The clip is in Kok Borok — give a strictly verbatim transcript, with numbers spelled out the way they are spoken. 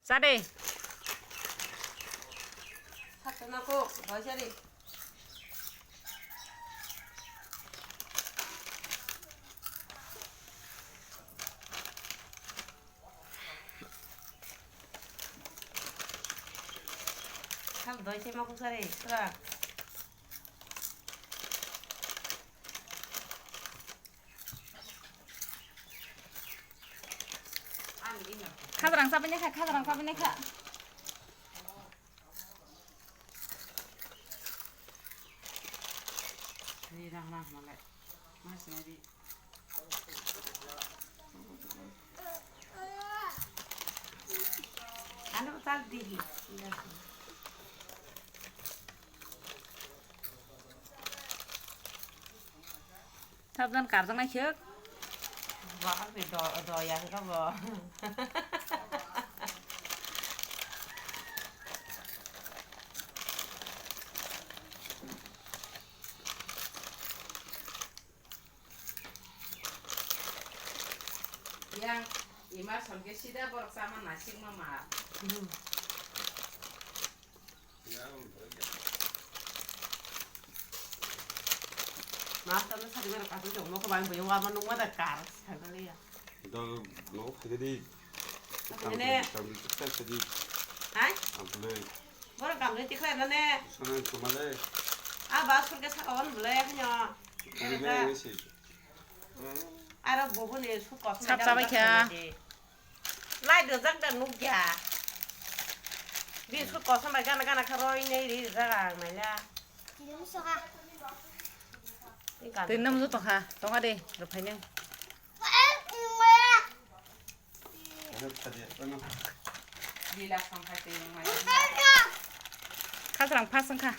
Cha de. Sakna ko, doi cha de. Sal doi se ma kusa re, sra. Khadrang chabai nai kha, khadrang chabai nai kha. Ni rang rang malai. Mas nai di. Ano tal di. Sabjan karjaknai suk. Ba, be do, do ya ka bo. Yang, ima samke sida borok sama nasik mama. Master no sari mara kaku jong moko bang boyo wama nungma da kar sagaliya. Do no khagidi. Khagidi ne. Tam tam tam tam. Hai? Abule. Boro gamle tikhlai na ne. Sana tumale. A ba surke saka on bule hanyo. Ini ne si. Aro bobo ni su kosom. Sap chabai kha. Lai dojak da nukya. Bini su kosom bai gana gana kha roi nei ri rijak ang naila. Twi nam joto kha, tonga de, rwphainai. Khasrang phas wngkha.